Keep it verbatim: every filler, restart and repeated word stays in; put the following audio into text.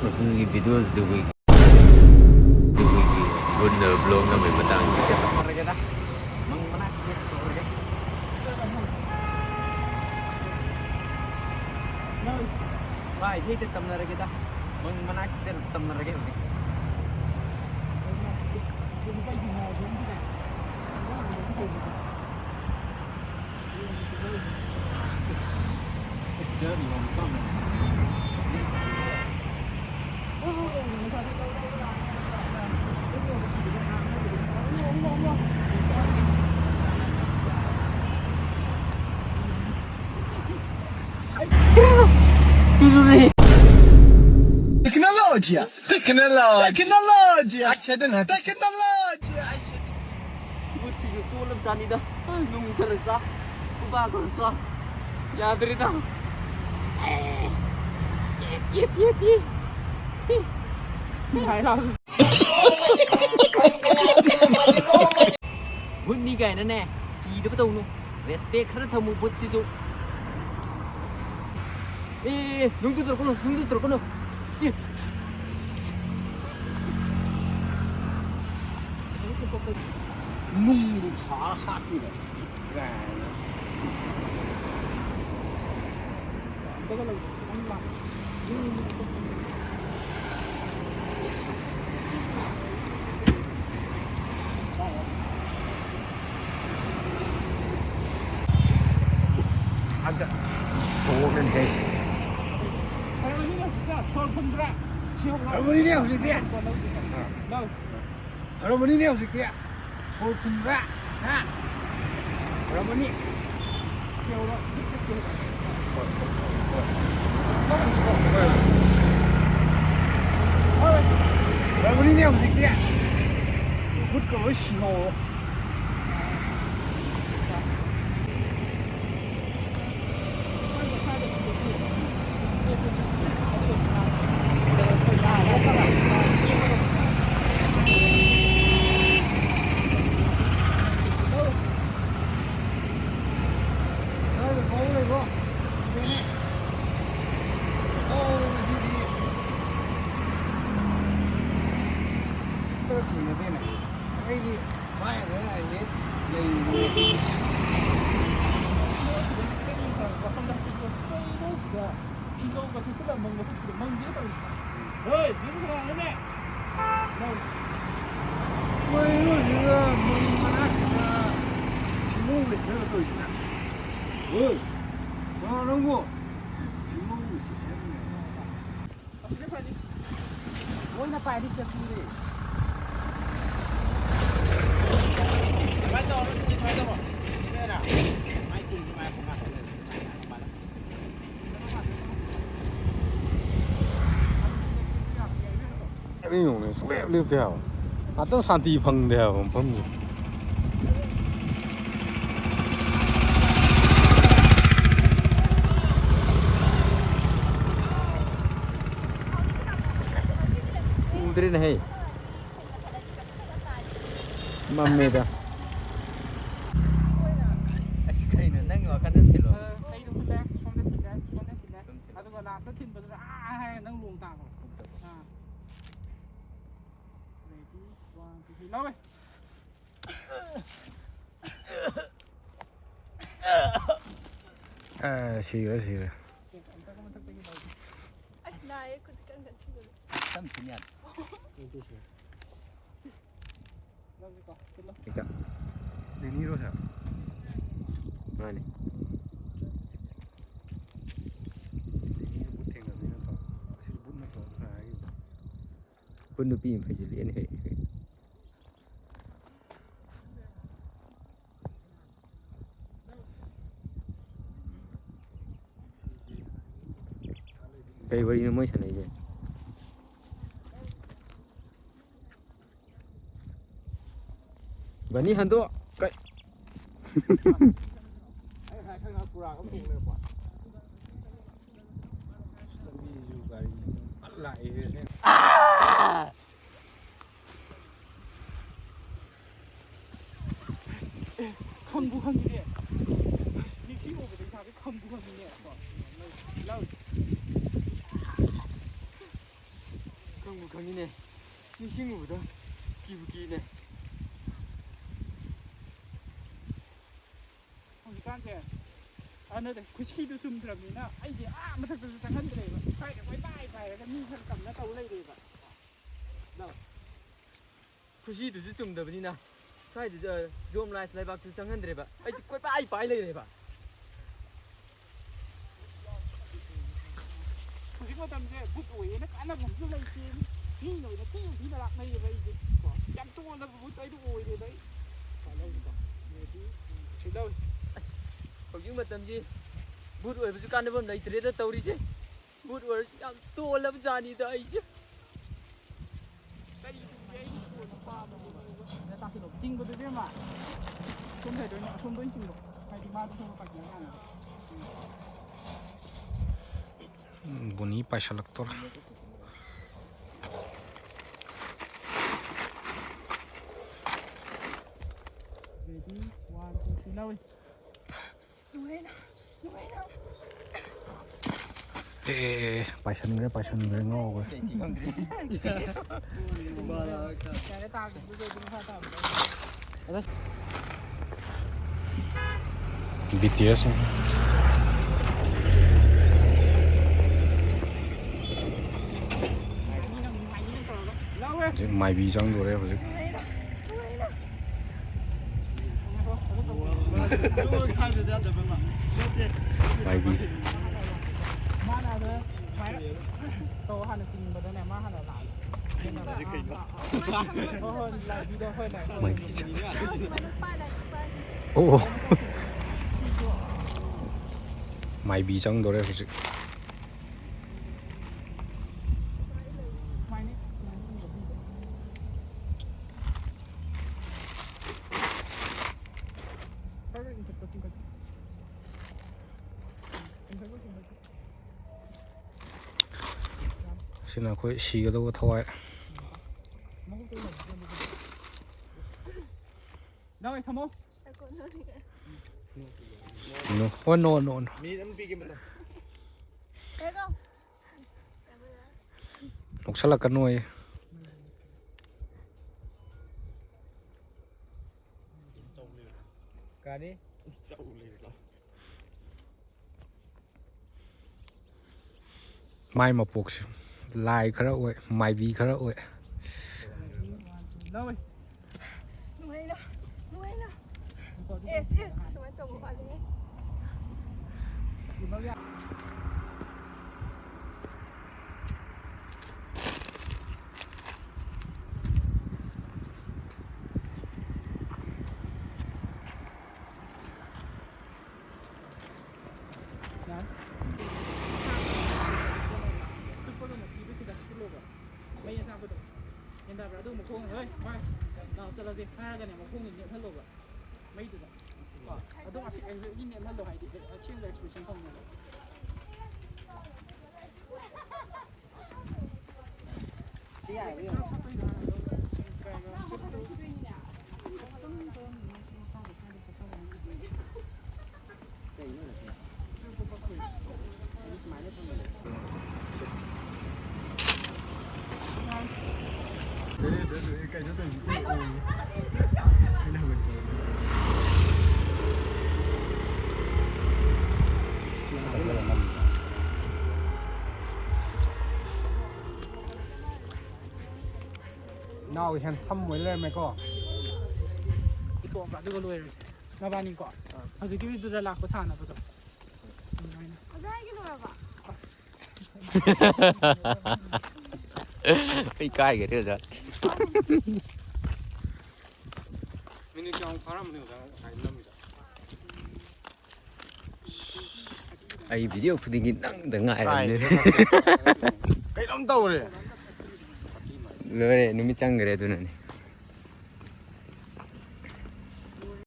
ꯉꯁꯤꯒꯤ ꯚꯤꯗꯤꯑꯣꯁꯤꯗꯤ ꯑꯩꯈꯣꯏꯒꯤ, ꯑꯩꯈꯣꯏꯒꯤ ꯒꯨꯟꯗ ꯕ꯭ꯂꯣꯛ ꯅꯝꯕꯒꯤ ꯃꯇꯥꯡꯁꯤꯗ ꯇꯧꯔꯒꯦꯗ꯫ ꯃꯪ ꯃꯅꯥꯛꯁꯤꯗ ꯇꯧꯔꯒꯦ꯫ ꯁ꯭ꯋꯥꯏꯗ ꯍꯦꯛꯇ ꯇꯝꯅꯔꯒꯦꯗ꯫ ꯃꯪ ꯃꯅꯥꯛꯁꯤꯗ ꯇꯝꯅꯔꯒꯦ ꯍꯧꯖꯤꯛ꯫ Tecnologia! Tecnologia! Tecnologia! Tecnologia! ꯕꯨꯠꯁꯤꯁꯨ ꯇꯣꯜꯂꯕ ꯖꯥꯠꯅꯤꯗ꯫ ꯑꯩ ꯅꯨꯡ ꯈꯔ ꯆꯥ, ꯈꯨꯕꯥꯛ ꯈꯔ ꯆꯥ꯫ ꯌꯥꯗ꯭ꯔꯦꯗ꯫ ꯑꯦ, ꯑꯦ, ꯑꯦ, ꯑꯦ, ꯑꯦ꯫ ꯕꯨꯠꯅꯤ ꯀꯥꯏꯅꯅꯦ ꯀꯤꯗꯕ ꯇꯧꯅꯨ꯫ ꯔꯦꯁꯄꯦꯛ ꯈꯔ ꯊꯝꯃꯨ ꯕꯨꯠꯁꯤꯁꯨ꯫ ꯑꯦ, ꯑꯦ, ꯑꯦ, ꯅꯨꯡꯗꯨ ꯇꯧꯔꯛꯀꯅꯨ, ꯅꯨꯡꯗꯨ ꯇꯧꯔꯛꯀꯅꯨ꯫ ꯑꯦ꯫ ꯅꯨꯡꯗꯨ ꯊꯥ ꯍꯥꯠꯈꯤꯕ꯫ ꯀꯥꯏꯅ꯫ ꯐꯔꯕꯅꯤꯅꯦ ꯍꯧꯖꯤꯛꯇꯤ꯫ ꯐꯔꯕꯅꯤꯅꯦ ꯍꯧꯖꯤꯛꯇꯤ꯫ ꯁꯣꯔ ꯐꯨꯟꯕ꯭ꯔꯥ? ꯍꯥ? ꯐꯔꯝꯃꯅꯤ꯫ ꯐꯔꯝꯃꯅꯤꯅꯦ ꯍꯧꯖꯤꯛꯇꯤ꯫ ꯈꯨꯠꯀ ꯂꯣꯏ ꯁꯤꯍꯧꯔꯣ꯫ ꯊꯦꯡꯅꯗꯦꯅꯦ꯫ ꯑꯩꯗꯤ ꯃꯥꯏꯗ ꯑꯩꯁꯦ ꯂꯩꯔꯤꯅꯦ꯫ ꯀꯩꯅꯣ ꯁꯤꯗ ꯐꯤꯖꯧꯒ ꯁꯦꯠꯆꯜꯂ ꯃꯪꯒ ꯊꯣꯛꯁꯤꯗ ꯃꯪꯒꯦ ꯇꯧꯔꯤꯁꯤꯅ꯫ ꯍꯣꯏ, ꯅꯪ ꯀꯅꯥꯅꯣꯅꯦ? ꯀꯩꯅꯣ ꯁꯤꯗ ꯃꯪ ꯃꯅꯥꯛꯁꯤꯗ ꯐꯤꯖꯧ ꯂꯩꯁꯜꯂꯒ ꯇꯧꯔꯤꯁꯤꯅ꯫ ꯍꯣꯏ, ꯀꯅꯥ ꯅꯪꯕꯨ? ꯐꯤꯖꯧꯒ ꯁꯦꯠꯆꯜꯂꯦ꯫ ꯑꯁꯤꯗ ꯐꯅꯤ꯫ ꯃꯣꯏꯅ ꯄꯥꯏꯔꯤꯁꯤꯗ ꯄꯤꯔꯦ꯫ ꯁꯨꯃꯥꯏꯅ ꯇꯧꯔꯣ, ꯁꯨꯃꯥꯏꯅ ꯇꯧꯔꯣ꯫ ꯁꯤꯗ ꯃꯥꯏ ꯇꯨꯡꯁꯤ ꯃꯥꯏ ꯄꯨꯡꯉꯥ ꯇꯧ ꯂꯩꯔꯦ꯫ ꯀꯔꯤꯅꯣꯅꯦ? ꯁꯨꯡꯂꯦꯞ ꯂꯦꯞꯇꯦ ꯍꯥꯏꯕ꯫ ꯉꯥꯛꯇꯪ ꯁꯥꯟꯇꯤ ꯐꯪꯗꯦ ꯍꯥꯏꯕ ꯃꯐꯝꯁꯦ꯫ ꯎꯗ꯭ꯔꯦꯅꯦꯍꯦ꯫ ꯃꯝꯃꯦꯗ꯫ ꯑꯁ, ꯀꯩꯅꯣ? ꯅꯪꯒꯤ ꯋꯥꯈꯜꯗ ꯊꯤꯜꯂꯣ꯫ ꯑ, ꯀꯩꯗꯣ ꯊꯤꯜꯂꯦ? ꯁꯣꯝꯗ ꯊꯤꯜꯂꯦ, ꯁꯣꯝꯗ ꯊꯤꯜꯂꯦ꯫ ꯑꯗꯨꯝ ꯊꯤꯜꯂꯣ꯫ ꯑꯗꯨꯒ ꯂꯥꯁꯇ ꯊꯤꯟꯕꯗꯨꯗ ꯑꯥ ꯍꯥꯏꯔꯒ ꯅꯪ ꯂꯣꯡ ꯇꯥꯈ꯭ꯔꯣ꯫ ꯑꯥ꯫ Ready, one, two, three, ꯂꯧꯋꯦ꯫ ꯑꯦ, ꯁꯤꯔꯦ, ꯁꯤꯔꯦ꯫ ꯑꯁ, ꯅꯥꯏꯌꯦ, ꯈꯨꯠ ꯀꯟ ꯀꯟ ꯊꯤꯜꯂꯨꯔꯦ꯫ ꯇꯞ ꯊꯤꯟ ꯌꯥꯗꯦ꯫ ꯂꯧꯁꯤꯀꯣ, ꯊꯤꯜꯂꯣ꯫ ꯍꯦꯛꯇ꯫ ꯗꯦꯅꯤꯔꯣ, ꯁꯥꯔ? ꯃꯥꯅꯦ꯫ ꯗꯦꯅꯤꯒ ꯕꯨꯠ ꯊꯦꯡꯅꯗꯣꯏ ꯅꯠꯇ꯭ꯔꯣ? ꯑꯁꯤꯁꯨ ꯕꯨꯠ ꯅꯠꯇ꯭ꯔꯣ? ꯉꯁꯥꯏ ꯍꯥꯏꯈꯤꯕꯗꯣ꯫ ꯕꯨꯠ ꯅꯨꯄꯤ ꯑꯃ ꯐꯩꯖꯤꯜꯂꯛꯑꯦꯅꯦ, ꯍꯦꯛ, ꯍꯦꯛ꯫ ꯀꯩ ꯋꯥꯔꯤꯅꯣ ꯃꯣꯏ ꯁꯥꯟꯅꯩꯁꯦ? ꯕꯅꯤ ꯍꯟꯗꯣꯛ꯫ ꯀꯩ? ꯑꯩ ꯉꯁꯥꯏ ꯈꯔ ꯉꯥꯏꯍꯥꯛ ꯄꯨꯔꯥꯒ ꯑꯃ ꯊꯣꯛꯂꯦꯀꯣ꯫ ꯂꯝꯕꯤꯁꯨ ꯒꯥꯔꯤ ꯐꯖꯅ ꯂꯥꯛꯏꯍꯦ꯫ ꯈꯪꯕꯨ ꯈꯪꯉꯤꯅꯦ꯫ ꯅꯤꯡꯁꯤꯡꯉꯨꯕꯗ ꯏꯁꯥꯁꯦ ꯈꯪꯕꯨ ꯈꯪꯉꯤꯅꯦ꯫ ꯂꯧ꯫ ꯈꯪꯕꯨ ꯈꯪꯉꯤꯅꯦ꯫ ꯅꯤꯡꯁꯤꯡꯉꯨꯕꯗ ꯀꯤꯕꯨ ꯀꯤꯅꯦ꯫ ꯍꯧꯖꯤꯛꯀꯥꯟꯁꯦ ꯀꯥꯟꯅꯗꯦ, ꯈꯨꯁꯤꯗꯨ ꯆꯨꯝꯗ꯭ꯔꯕꯅꯤꯅ ꯑꯩꯁꯦ ꯑꯥ ꯃꯊꯛꯇꯁꯨ ꯆꯪꯍꯟꯗ꯭ꯔꯦꯕ, ꯁ꯭ꯋꯥꯏꯗ ꯀꯣꯏꯄꯥꯏ ꯄꯥꯏꯔꯒ ꯃꯤ ꯈꯔ ꯀꯝꯅ ꯇꯧ ꯂꯩꯔꯦꯕ꯫ ꯈꯨꯁꯤꯗꯨꯁꯨ ꯆꯨꯝꯗꯕꯅꯤꯅ ꯁ꯭ꯋꯥꯏꯗ, ꯑ, ꯖꯣꯝ ꯂꯥꯏꯁ ꯂꯩꯕꯥꯛꯇꯨ ꯆꯪꯍꯟꯗ꯭ꯔꯦꯕ, ꯑꯩꯁꯦ ꯀꯣꯏꯄꯥꯏ ꯄꯥꯏ ꯂꯩꯔꯦꯕ꯫ ꯍꯧꯖꯤꯛ ꯃꯇꯝꯁꯦ ꯕꯨꯠ ꯑꯣꯏꯌꯦꯅ ꯀꯥꯟꯅꯕ ꯑꯃꯁꯨ ꯂꯩꯇꯦ꯫ ꯃꯤꯅ ꯑꯣꯏꯅ ꯊꯤꯅ ꯊꯤꯅ ꯂꯥꯛꯅꯩꯌꯦꯕ ꯑꯩꯁꯦ ꯀꯣ꯫ ꯌꯥꯝ ꯇꯣꯜꯂꯕ ꯕꯨꯠ ꯑꯩꯗꯣ ꯑꯣꯏꯔꯦꯕ ꯑꯩ꯫ ꯀꯥꯟꯅꯕꯗꯣ꯫ ꯁꯤ ꯂꯧꯏ꯫ ꯑꯁ, ꯍꯧꯖꯤꯛ ꯃꯇꯝꯁꯤ ꯕꯨꯠ ꯑꯣꯏꯕꯁꯨ ꯀꯥꯟꯅꯕ ꯑꯃ ꯂꯩꯇ꯭ꯔꯦꯗ ꯇꯧꯔꯤꯁꯦ꯫ ꯕꯨꯠ ꯑꯣꯏꯔꯁꯨ ꯌꯥꯝ ꯇꯣꯜꯂꯕ ꯖꯥꯠꯅꯤꯗ ꯑꯩꯁꯦ꯫ ꯀꯔꯤꯁꯤꯡꯁꯦ ꯑꯩꯅ ꯀꯣꯟꯅ ꯄꯥꯝꯕꯁꯦ ꯈꯪꯕ꯭ꯔꯥ? ꯁꯤꯗ ꯇꯥꯁꯤꯜꯂꯣ꯫ ꯆꯤꯡꯕꯗꯨ ꯏꯕꯦꯝꯃ, ꯁꯣꯝ ꯁꯥꯏꯗ ꯑꯣꯏꯅ, ꯑꯁꯣꯝꯗ ꯑꯣꯏꯅ ꯆꯤꯡꯉꯣ꯫ ꯍꯥꯏꯗꯤ ꯃꯥꯗꯣ ꯁꯣꯝꯗ ꯄꯥꯏꯈꯠꯂ ꯌꯥꯅꯕ꯫ ꯕꯣꯅꯤ ꯄꯥꯏꯁꯜꯂꯛꯇꯣꯔꯦ꯫ Ready, one, two, three, ꯂꯧꯏ꯫ ꯅꯨꯡꯉꯥꯏꯅ, ꯅꯨꯡꯉꯥꯏꯅ꯫ ꯑꯦ, ꯑꯦ, ꯑꯦ, ꯄꯥꯏꯁꯟꯈ꯭ꯔꯦ, ꯄꯥꯏꯁꯟꯈ꯭ꯔꯦ, ꯉꯥꯎꯈ꯭ꯔꯦ꯫ ꯌꯥꯔꯦ, ꯇꯥꯈꯤꯕꯗꯨꯗ ꯑꯗꯨꯝ ꯃꯈꯥ ꯇꯥꯕꯗꯣ꯫ ꯕꯤ ꯇꯤ ꯑꯦꯁ꯫ ꯍꯧꯖꯤꯛ ꯃꯥꯏꯕꯤ ꯆꯪꯗꯣꯔꯦ ꯍꯧꯖꯤꯛ꯫ ꯃꯥꯏꯕꯤ꯫ ꯇꯧ ꯍꯥꯟꯅ ꯆꯤꯡꯕꯗꯅꯦ ꯃꯥ ꯍꯥꯟꯅ ꯂꯥꯛꯑꯦ꯫ ꯍꯣꯏ, ꯍꯣꯏ, ꯂꯥꯛꯄꯤꯗꯣ, ꯍꯣꯏ, ꯂꯥꯛꯑꯦ꯫ ꯃꯥꯏꯕꯤ ꯆꯪ-, ꯑꯣ, ꯑꯣ꯫ ꯃꯥꯏꯕꯤ ꯆꯪꯗꯣꯔꯦ ꯍꯧꯖꯤꯛ꯫ ꯁꯤꯅ ꯑꯩꯈꯣꯏ ꯁꯤꯒꯗꯧꯕ ꯊꯋꯥꯏ꯫ ꯅꯣꯏ ꯊꯝꯃꯣ꯫ No. Oh, no, no, no. ꯅꯣꯛꯁꯜꯂꯛꯀꯅꯣꯌꯦ꯫ ꯃꯥꯏ ꯃꯄꯣꯛꯁꯦ ꯂꯥꯏ ꯈꯔ ꯑꯣꯏ, ꯃꯥꯏꯕꯤ ꯈꯔ ꯑꯣꯏ꯫ ꯅꯨꯡꯉꯥꯏꯅ, ꯅꯨꯡꯉꯥꯏꯅ꯫ ꯑꯦ, ꯁꯤ ꯁꯨꯃꯥꯏꯅ ꯇꯧꯕ ꯃꯥꯜꯂꯦ꯫ ꯆꯨꯞꯄꯒ ꯃꯊꯤꯕꯁꯤꯗ ꯍꯥꯞꯆꯤꯜꯂꯣꯕ꯫ ꯃꯩ ꯑꯆꯥꯛꯄꯗꯣ꯫ ꯒ꯭ꯌꯥꯟ ꯇꯥꯕ꯭ꯔꯥ? ꯑꯗꯨꯒ ꯃꯈꯣꯡ, "ꯍꯣꯏ, ꯚꯥꯏ, ꯂꯥꯛꯑꯣ, ꯆꯠꯂꯁꯦ" ꯍꯥꯏꯔꯒꯅꯦ, ꯃꯈꯣꯡꯗ ꯅꯦꯠꯍꯜꯂꯣꯕ꯫ ꯃꯩꯗꯨꯗ꯫ ꯀꯣ? ꯑꯗꯨꯝ ꯑꯁꯤ exactly ꯅꯦꯠꯍꯜꯂꯣ, ꯍꯥꯏꯗꯤ ꯑꯁꯦꯡꯕ expression ꯐꯪꯅꯕ꯫ ꯁꯤ ꯌꯥꯔꯦ, ꯌꯦꯡꯉꯣ꯫ ꯅꯥꯎ ꯏꯁꯟ ꯁꯝ ꯑꯣꯏ ꯂꯩꯔꯝꯃꯦꯀꯣ꯫ ꯏꯊꯣꯛꯑꯒ ꯑꯗꯨꯒ ꯂꯣꯏꯔꯁꯦ꯫ ꯅꯕꯥꯅꯤꯀꯣ꯫ ꯍꯧꯖꯤꯛꯀꯤꯗꯨꯗ ꯂꯥꯛꯄ ꯁꯥꯟꯅꯕꯗꯣ꯫ ꯑꯗꯨꯃꯥꯏꯅ꯫ ꯑꯣꯖꯥ, ꯑꯩꯒꯤ ꯂꯣꯏꯔꯕꯣ? ꯑꯩ ꯀꯥꯏꯒꯔꯦ ꯑꯣꯖꯥ꯫ ꯃꯤꯅꯤꯠ ꯀꯌꯥꯃꯨꯛ ꯐꯥꯔꯝꯃꯅꯤ ꯑꯣꯖꯥ ꯉꯁꯥꯏ ꯅꯝꯃꯤꯗꯣ? ꯑꯩ video ꯈꯨꯗꯤꯡꯒꯤ ꯅꯪꯗ ꯉꯥꯏꯔꯕꯅꯦ꯫ ꯀꯥꯏꯗꯅꯣ ꯈꯪꯗꯦ꯫ ꯀꯩꯅꯣꯝ ꯇꯧꯔꯦ꯫ ꯂꯣꯏꯔꯦ, ꯅꯨꯃꯤꯠ ꯆꯪꯈ꯭ꯔꯦ ꯑꯗꯨꯅꯅꯦ꯫